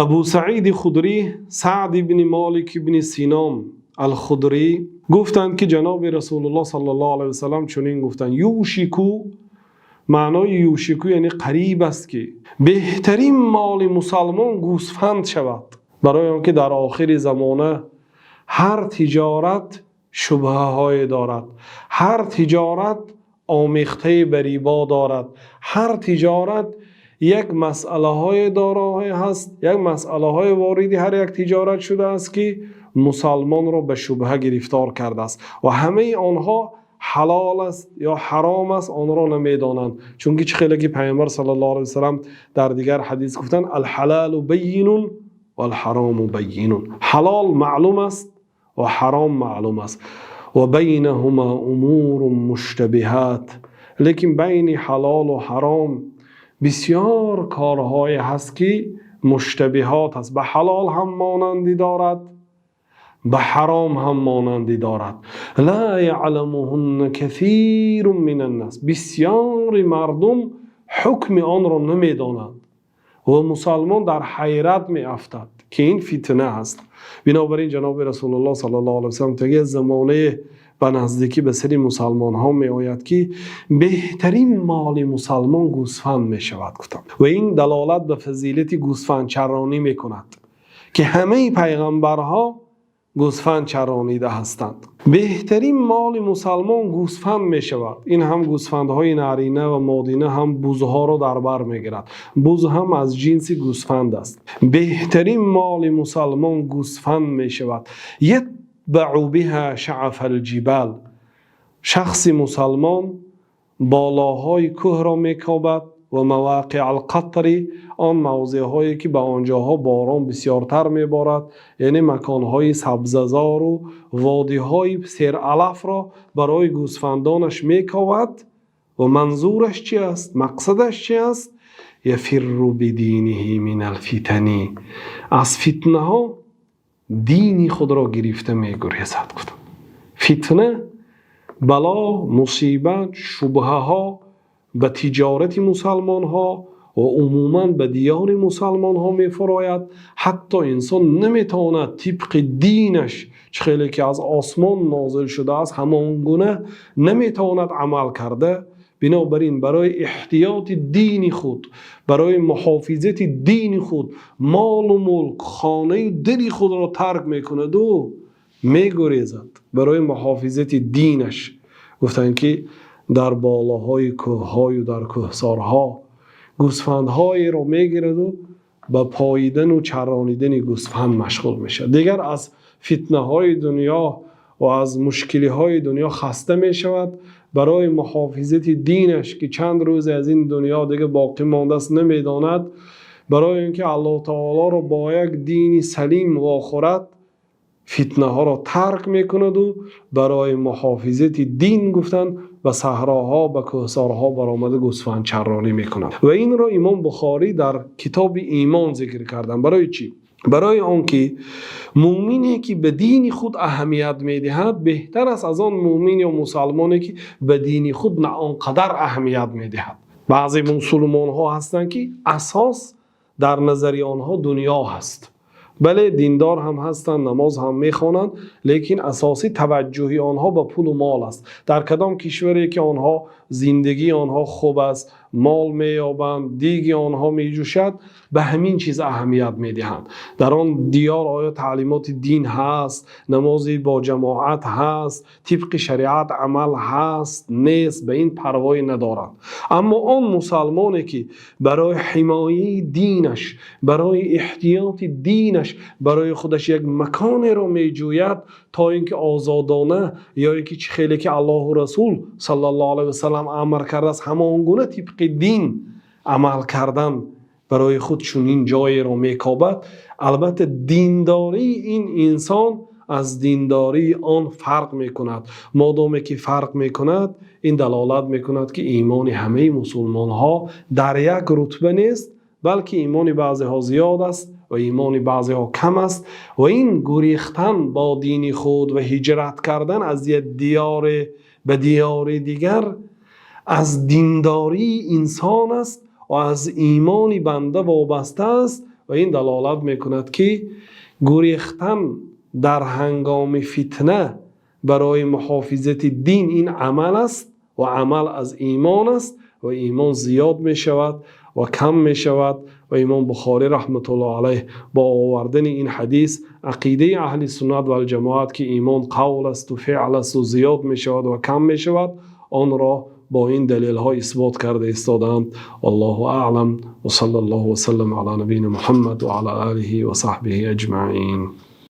Абу Саиди Худрӣ, Саъд ибни Молик ибни Синон ал-Худрӣ гуфтанд, ки ҷаноби Расулуллоҳ саллаллоҳу алайҳи васаллам чунин гуфтанд: يوشك, маънои يوشك яъне қариб аст, ки беҳтарин моли мусулмон гӯсфанд шавад, барои инки дар охири замона ҳар тиҷорат шубҳаҳое дорад, ҳар тиҷорат омехта ба рибо дорад, ҳар тиҷорат як масъалаҳои дороӣ ҳаст, як масъалаҳои ворид ҳар як тиҷорат шудааст, ки мусулмонро ба шубҳа гирифтор кардааст ва ҳамаи онҳо ҳалол аст ё ҳаром аст, онро намедонанд. Чунки чӣ хеле ки Паёмбар саллаллоҳу алайҳи васаллам дар дигар ҳадис гуфтанд: الحلال بين والحرام بين. Ҳалол маълум аст ва ҳаром маълум аст. وبينهما أمور مشتبهات. Лекин байни ҳалол ва ҳаром бисёр корҳое ҳаст, ки муштабиҳот аст, ба ҳалол ҳам монандӣ дорад, ба ҳаром ҳам монандӣ дорад. لا يعلمهن كثير من الناس. Бисёре мардум ҳукми онро намедонанд ва мусулмон дар ҳайрат меафтад, ки ин фитна аст. Бинобар ин ҷаноби Расулуллоҳ саллаллоҳу алайҳи васаллам мегӯяд: замона ба наздикӣ ба сари мусулмонҳо меояд, ки беҳтарин моли мусулмон гӯсфанд мешавад, гуфтанд. Ва ин далолат ба фазилати гӯсфандчаронӣ мекунад, ки ҳама паёмбарҳо гӯсфанд чаронида ҳастанд. Беҳтарин моли мусулмон гӯсфанд мешавад. Ин ҳам гӯсфандҳои нарина ва модина, ҳам бузҳоро дар бар мегирад. Буз ҳам аз ҷинси гӯсфанд аст. Беҳтарин моли мусулмон гӯсфанд мешавад. يتبع بها شعف الجبال. Шахси мусулмон болоҳои кӯҳро мекобад ومواقع القطر, он мавзеъҳое ки ба онҷоҳо борон бисёртар меборад, яъне маконҳои сабзазор ва водиҳои сералафро барои гӯсфандонаш мекобад. Ва манзураш чи аст, мақсадаш чи аст? يفر بدينه من الفتن. Аз фитнаҳо дини худро гирифта мегурезад, гуфтанд. Фитна, бало, мусибат, шубҳаҳо ба тиҷорати мусалмонҳо ва умуман ба диёри мусалмонҳо мефурояд, ҳатто инсон наметавонад тибқи динаш, чӣ хеле ки аз осмон нозил шудааст, ҳамон гуна наметавонад амал карда. Бинобар ин барои эҳтиёти дини худ, барои муҳофизати дини худ молу мулк, хонаи дили худро тарк мекунаду мегурезад барои муҳофизати динаш. Гуфтанд, ки дар болоҳои кӯҳҳою дар кӯҳсорҳо гӯсфандҳоеро мегираду ба поидану чаронидани гӯсфанд машғул мешавад. Дигар аз фитнаҳои дунё ва аз мушкилиҳои дунё хаста мешавад. Барои муҳофизати динаш, ки чанд рӯзе аз ин дунё дига боқӣ мондааст, намедонад, барои ин ки Аллоҳу таолоро бо як дини салим вохӯрад, фитнаҳоро тарк мекунаду барои муҳофизати дин, гуфтанд, ба саҳроҳо, ба кӯҳсорҳо баромада гӯсфандчаронӣ мекунад. Ва инро имом Бухорӣ дар китоби имон зикр карданд. Барои чӣ? Барои он ки мӯмине ки ба дини худ аҳамият медиҳад, беҳтар аст аз он мӯмин ё мусалмоне ки ба дини худ на он қадар аҳамият медиҳад. Баъзе мусулмонҳо ҳастанд, ки асос дар назари онҳо дунё ҳаст. Бале, диндор ҳам ҳастанд, намоз ҳам мехонанд, лекин асосӣ таваҷҷӯҳи онҳо ба пулу мол аст. Дар кадом кишваре ки онҳо зиндагии онҳо хуб аст, мол меёбанд, диги онҳо меҷӯшад, ба ҳамин чиз аҳамият медиҳанд. Дар он диёр оё таълимоти дин ҳаст, намози бо ҷамоат ҳаст, тибқи шариат амал ҳаст, нест, ба ин парвое надоранд. Аммо он мусалмоне ки барои ҳимояи динаш, барои эҳтиёти динаш барои худаш як маконеро меҷӯяд, то ин ки озодона ё ин ки чӣ хеле ки Аллоҳу Расул саллаллоҳу алайҳи васаллам амр кардааст, ҳамон гуна тибқи дин амал кардан, барои худ чунин ҷоеро мекобад, албатта, диндории ин инсон аз диндории он фарқ мекунад. Модоме ки фарқ мекунад, ин далолат мекунад, ки имони ҳамаи мусулмонҳо дар як рутба нест, балки имони баъзеҳо зиёд аст ва имони баъзеҳо кам аст. Ва ин гурехтан бо дини худ ва ҳиҷрат кардан аз як диёре ба диёри дигар аз диндории инсон аст ва аз имони банда вобаста аст. Ва ин далолат мекунад, ки гурехтан дар ҳангоми фитна барои муҳофизати дин ин амал аст ва амал аз имон аст ва имон зиёд мешавад ва кам мешавад. Ва имом Бухорӣ раҳматуллоҳи алайҳ бо овардани ин ҳадис ақидаи аҳли суннат вал ҷамоат, ки имон қавл аст ва феъл аст ва зиёд мешавад ва кам мешавад, онро бо ин далелҳо исбот карда истодаанд. Валлоҳу аълам ва саллаллоҳу ва саллама ало набийина Муҳаммад ва ало олиҳи ва саҳбиҳи аҷмаин.